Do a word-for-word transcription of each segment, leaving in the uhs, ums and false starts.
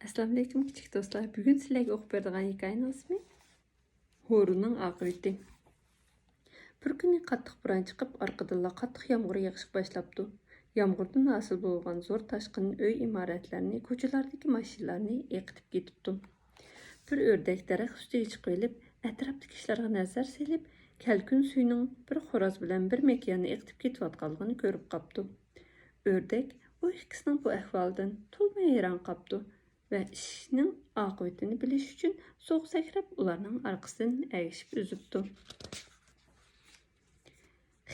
ئەسسالامۇئەلەيكۇم كىچىك دوستلار. بۈگۈن سىلەرگە ئوقۇپ بېرىدىغان ھېكايىنىڭ ئىسمى ھورۇننىڭ ئاقىۋىتى. بىر كۈنى قاتتىق بوران چىقىپ، ئارقىدىنلا قاتتىق يامغۇر يېغىشقا باشلاپتۇ. يامغۇردىن ھاسىل بولغان زور تاشقىن ئۆي ئىمارەتلەرنى، كوچىلاردىكى ماشىنىلارنى ئېقىتىپ كېتىپتۇ. بىر ئۆردەك دەرەخ ئۈستىگە چىقىۋېلىپ، ئەتراپتىكى ئىشلارغا نەزەر سېلىپ، كەلكۈن سۈيىنىڭ بىر خوراز بىلەن بىر مېكىياننى ئېقىتىپ كېتىۋاتقانلىقىنى كۆرۈپ قاپتۇ. ئۆردەك ئۇ ئىككىسىنىڭ بۇ ئەھۋالىدىن تولىمۇ ھەيران قاپتۇ ۋە ئىشنىڭ ئاقىۋىتىنى بىلىش ئۈچۈن سۇغا سەكرەپ، ئۇلارنىڭ ئارقىسىدىن ئەگىشىپ ئۈزۈپتۇ.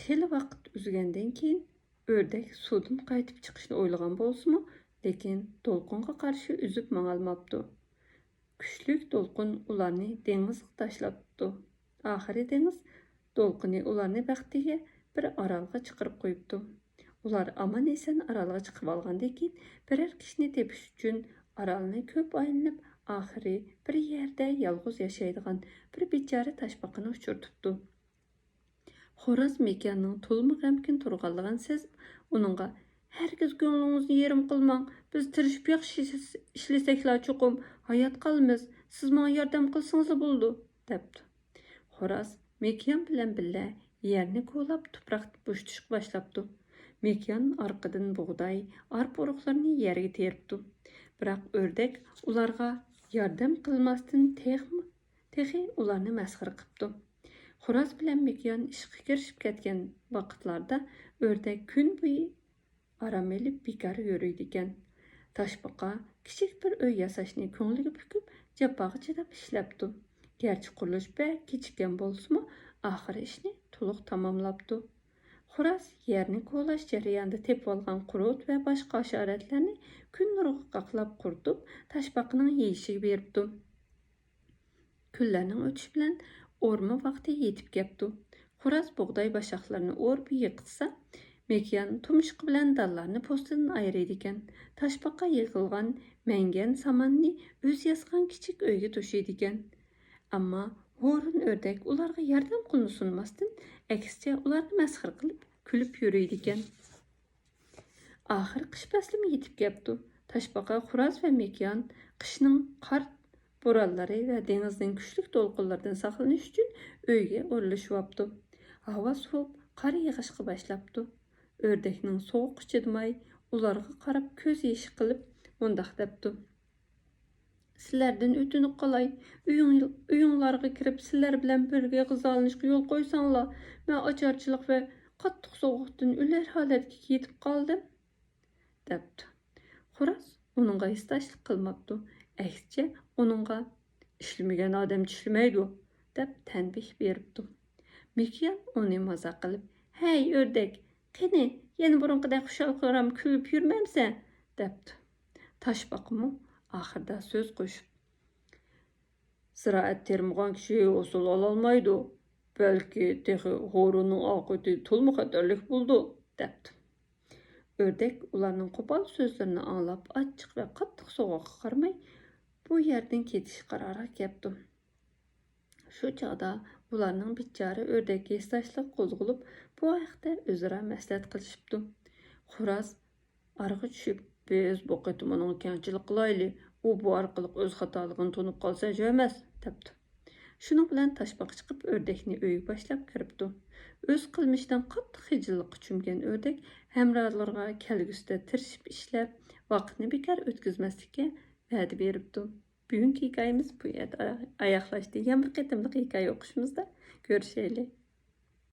خېلى ۋاقىت ئۈزگەندىن كېيىن، ئۆردەك سۇدىن قايتىپ چىقىشنى ئويلىغان بولسىمۇ، لېكىن دولقۇنغا قارشى ئۈزۈپ ماڭالماپتۇ. كۈچلۈك دولقۇن ئۇلارنى دېڭىزغا تاشلاپتۇ. ئاخىرى دېڭىز دولقۇنى ئۇلارنى بەختىگە بىر ئارالغا چىقىرىپ قويۇپتۇ. ئۇلار ئامان-ئېسەن ئارالغا چىقىۋالغاندىن كېيىن، بىرەر كىشىنى تېپىش ئۈچۈن ئارالنى كۆپ ئايلىنىپ، ئاخىرى بىر يەردە يالغۇز ياشايدىغان بىر بىچارە تاشپاقىنى ئۇچرىتىپتۇ. خوراز مېكىياننىڭ تولىمۇ غەمكىن تۇرغانلىقىنى سېزىپ، ئۇنىڭغا، «ھەرگىز كۆڭلىڭىزنى يېرىم قىلماڭ، بىز تىرىشىپ ياخشى ئىش-، ئىشلىسەكلا چوقۇم ھايات قالىمىز، سىز ماڭا ياردەم قىلسىڭىزلا بولىدۇ» دەپتۇ. خوراز مېكىيان بىلەن بىللە يەرنى كولاپ، تۇپراق بوشىتىشقا باشلاپتۇ. مېكىيان ئارقىدىن بۇغداي، ئارپا ئۇرۇقلىرىنى يەرگە تېرىپتۇ. بىراق ئۆردەك ئۇلارغا ياردەم قىلماستىن، تېخىمۇ، تېخى ئۇلارنى مەسخىرە قىپتۇ. خوراز بىلەن مېكىيان ئىشقا كىرىشىپ كەتكەن ۋاقىتلاردا ئۆردەك كۈن بويى ئارام ئېلىپ، بىكار يۈرىدىكەن. تاشپاقا كىچىك بىر ئۆي ياساشنى كۆڭلىگە پۈكۈپ، جاپاغا چىداپ ئىشلەپتۇ. گەرچە قۇرۇلۇش بەك كېچىككەن بولسىمۇ، ئاخىرى ئىشنى تولۇق تاماملاپتۇ. خوراز يەرنى كولاش جەريانىدا تېپىۋالغان قۇرت ۋە باشقا ھاشاراتلارنى كۈن نۇرىغا قاقلاپ قۇرۇتۇپ، تاشپاقىنىڭ يېيىشىگە بېرىپتۇ. كۈنلەرنىڭ ئۆتۈشى بىلەن ئورما ۋاقتى يېتىپ كەپتۇ. خوراز بۇغداي باشاقلىرىنى ئورۇپ يىقىتسا، مېكىيان تۇمشۇقى بىلەن دانلارنى پوستىدىن ئايرىيدىكەن. تاشپاقا يىغىلغان مەڭگەن ساماننى ئۆزى ياسىغان كىچىك ئۆيگە توشۇيدىكەن. ئەمما ھورۇن ئۆردەك ئۇلارغا ياردەم قولىنى سۇنماستىن، ئەكسىچە ئۇلارنى مەسخىرە قىلىپ، كۈلۈپ يۈرىدىكەن. ئاخىر قىش پەسلىمۇ يېتىپ كەپتۇ. تاشپاقا، خوراز ۋە مېكىيان قىشنىڭ قار بورانلىرى ۋە دېڭىزنىڭ كۈچلۈك دولقۇنلىرىدىن ساقلىنىش ئۈچۈن ئۆيگە ئورۇنلىشىۋاپتۇ. ھاۋا سوۋۇپ، قار يېغىشقا باشلاپتۇ. ئۆردەكنىڭ سوغۇققا چىدىماي، ئۇلارغا قاراپ كۆز يېشى قىلىپ مۇنداق دەپتۇ: «سىلەردىن ئۆتۈنۈپ قالاي، ئۆيۈڭ-، ئۆيۈڭلارغا كىرىپ، سىلەر بىلەن بىرگە غىزالىنىشقا يول قويساڭلار، مەن ئاچارچىلىق ۋە قاتتىق سوغۇقتىن ئۆلەر ھالەتكە يېتىپ قالدىم» دەپتۇ. خوراز ئۇنىڭغا ھېسداشلىق قىلماپتۇ، ئەكسىچە ئۇنىڭغا «ئىشلىمىگەن ئادەم چىشلىمەيدۇ» دەپ تەنبىھ بېرىپتۇ. مېكىيان ئۇنى مازاق قىلىپ، «ھەي، ئۆردەك، قېنى، يەنە بۇرۇنقىدەك خۇشال-خۇرام كۈلۈپ يۈرمەمسەن؟» دەپتۇ. تاشپاقىمۇ ئاخىرىدا سۆز قوشۇپ، «زىرائەت تېرىمىغان كىشى ھوسۇل ئالالمايدۇ. بەلكى تېخى ھورۇننىڭ ئاقىۋىتى تولىمۇ خەتەرلىك بولىدۇ» دەپتۇ. ئۆردەك ئۇلارنىڭ قوپال سۆزلىرىنى ئاڭلاپ، ئاچچىق ۋە قاتتىق سوغۇققا قارىماي، بۇ يەردىن كېتىش قارارىغا كەپتۇ. شۇ چاغدا ئۇلارنىڭ بىچارە ئۆردەككە ھېسداشلىق قوزغىلىپ، بۇ ھەقتە ئۆزئارا مەسلىھەت قىلىشىپتۇ. خوراز ئارىغا چۈشۈپ، «بىز بۇ قېتىم ئۇنىڭغا كەڭچىلىك قىلايلى، ئۇ بۇ ئارقىلىق ئۆز خاتالىقىنى تونۇپ قالسا ئەجەب ئەمەس» دەپتۇ. شۇنىڭ بىلەن تاشپاقا چىقىپ، ئۆردەكنى ئۆيگە باشلاپ كىرىپتۇ. ئۆز قىلمىشىدىن قاتتىق خىجىللىققا چۆمگەن ئۆردەك ھەمراھلىرىغا كەلگۈسىدە تىرىشىپ ئىشلەپ، ۋاقىتنى بىكار ئۆتكۈزمەسلىككە ۋەدە بېرىپتۇ. بۈگۈنكى ھېكايىمىز بۇ يەردە ئاياغلاشتى. يەنە بىر قېتىملىق ھېكايە ئوقۇشىمىزدا كۆرۈشەيلى.